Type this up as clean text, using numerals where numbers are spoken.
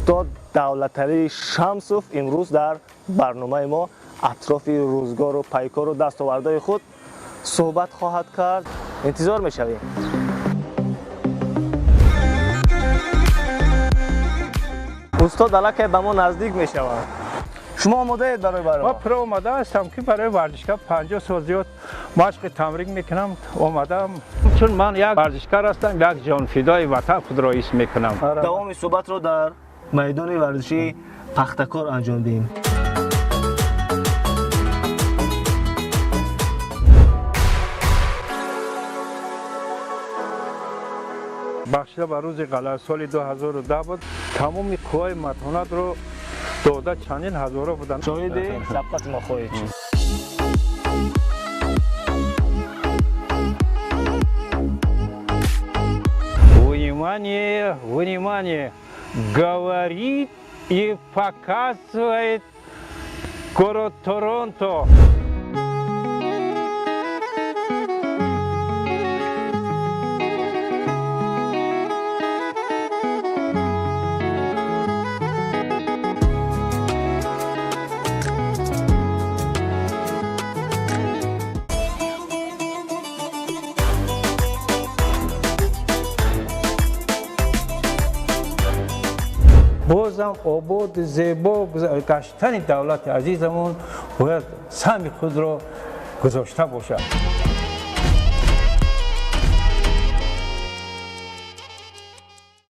Устод Давлаталӣ Шамсов имрӯз дар барномаи мо атрофи рӯзгору пайкору дастовардҳои худ суҳбат хоҳад кард. Интизор мешавем. Устод аллакай ба мо наздик мешаванд. Шумо омодаед барои барнома? Ман пурра омода ҳастам, ки барои варзишгар 50 сол зиёд машқи тамрин мекунам. Омадаам, чун ман як варзишгар ҳастам, як ҷонфидои ватан худро ҳис мекунам. Давоми суҳбатро дар майдони варзишии Пахтакор анҷом диҳем. Бахшида ба рӯзи ғалаба соли 2010 буд, тамоми қувваи матонатро дода, чандин ҳазоро буданд. Шоҳиди сабқати мо хоҳед шуд. Внимание, внимание! Говорит и показывает город Торонто. Бозам обод, зебо гаштани давлати азизамон бояд саҳми худро гузошта бошад.